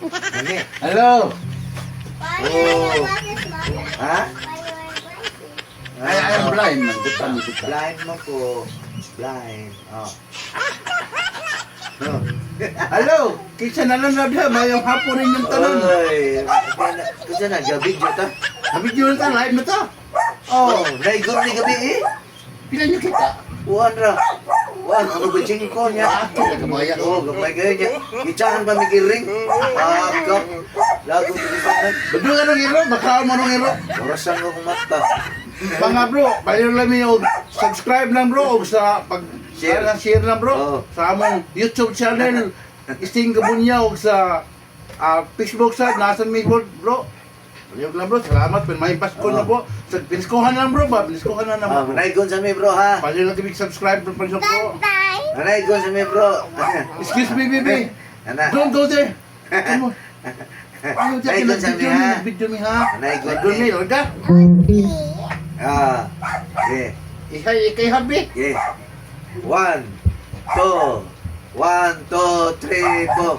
Nani. Hello. Oh. Ha? I am blind man. Butan, butan. Blind mo ko. Blind. Oh. Oh. Hello. Kinsa na lang na diha, mayong hapon ninyong tanan. Oy, kasi na gabi dyan ta. Nabidyo na ta, live na ta. Oh, Oh, naigo ni gabi eh. pila niyo kita? Uwan ra. Uwan, ako ba ko niya? Ato, gamaya. Oo, gamay kayo niya. Gitsahan pa mikiring. Ah, kap. Lago ko. Badung anong iro? Baka mo anong iro? Orasan ko kung mata. Mga bro, baliw lang mi og subscribe lang bro og sa pag Share. share lang share lang bro Oo. sa among YouTube channel Isting Gabunya og sa Facebook sa nasan mi bro. Bro. Baliw lang bro, salamat pin may Pasko na Oo. po. Sa piniskohan lang bro ba, piniskohan na Ah, naman. Bro. manaigon sa mi bro ha. Baliw lang kami subscribe bro bro. Manaigon sa mi bro. Excuse me baby. Ana. Don't go there. Come on. Ano diyan Naigon sa mi video mi, ha. video mi ha. Naigon Naigon mi. mi, olga. Ah. Okay. Ihay ikay habi. Okay. One, two, one, two, three, four.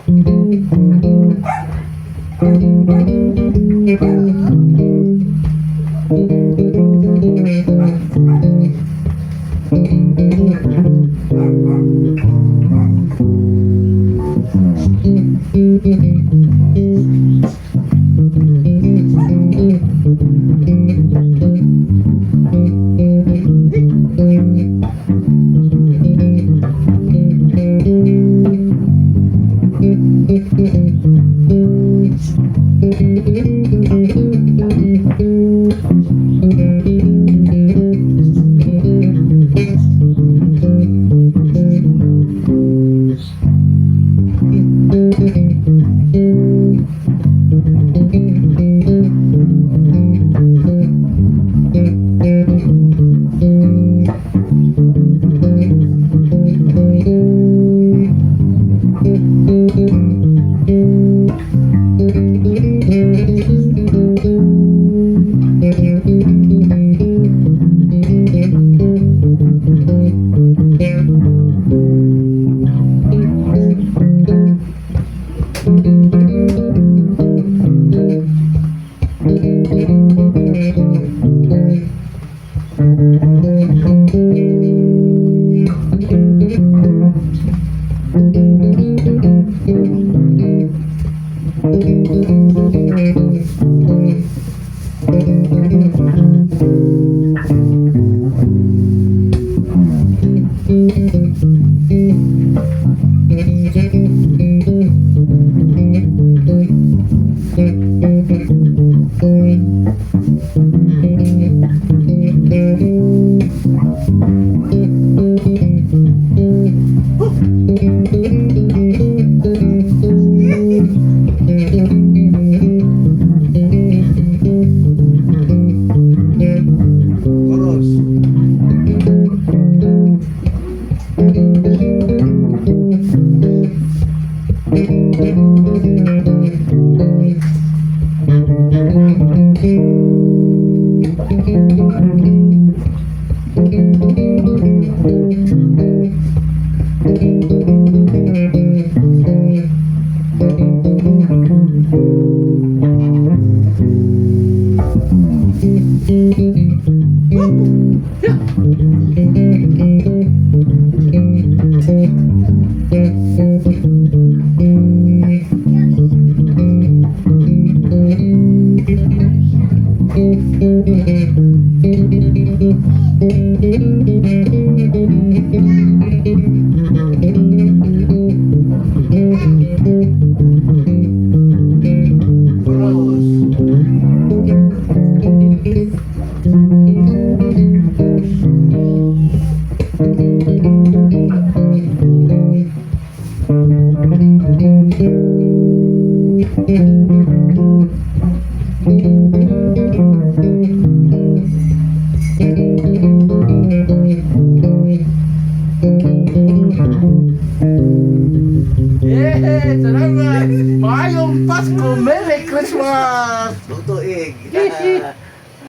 Chorus. Chorus. Yeah, salamat. Maayong Pasko, Merry Christmas.